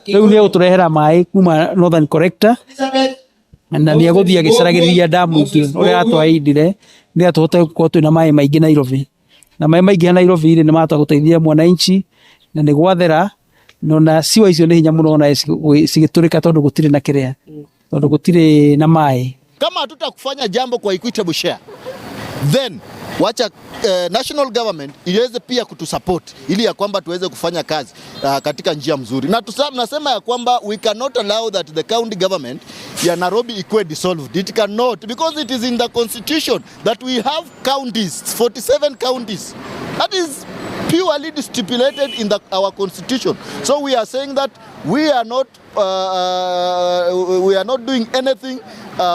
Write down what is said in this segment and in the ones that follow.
Rĩu nĩ egũtũrehera maĩ kuma Northern Collector na nĩ egũthiĩ agĩcaragĩrĩria damu ingĩ ũrĩa atwaindire nĩgetha tũhote gũkorwo twĩna maĩ maingĩ Nairobi. Na maĩ maingĩ Nairobi rĩ, nĩ mahota gũteithia mwananchi na nĩ gwathera na ciwa icio nĩ hinya mũno ona cigĩtũrĩka tondũ gũtirĩ na kĩrĩa, tondũ gũtirĩ na maĩ. Kama hatutakufanya jambo kwa equitable share, then wacha national government iweze pia kutusupport ili ya kwamba tuweze kufanya kazi katika njia mzuri, na nasema ya kwamba we cannot allow that the county government ya Nairobi ikuwe dissolved. It cannot, because it is in the constitution that we have counties, 47 counties. That is purely stipulated in our constitution. So we are saying that we are not doing anything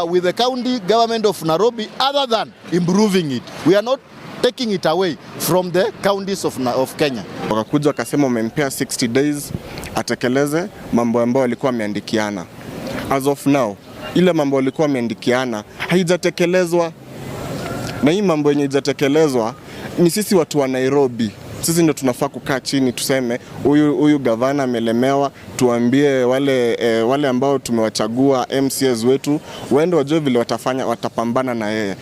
with the county government of Nairobi other than improving it. We are not taking it away from the counties of Kenya. Wakakuja wakasema wamempea 60 days atekeleze mambo ambayo walikuwa wameandikiana. As of now, ile mambo walikuwa wameandikiana haijatekelezwa, na hii mambo yenye haijatekelezwa ni sisi watu wa Nairobi. Sisi ndio tunafaa kukaa chini tuseme huyu gavana amelemewa, tuambie wale ambao tumewachagua MCAs wetu waende wajue vile watafanya, watapambana na yeye.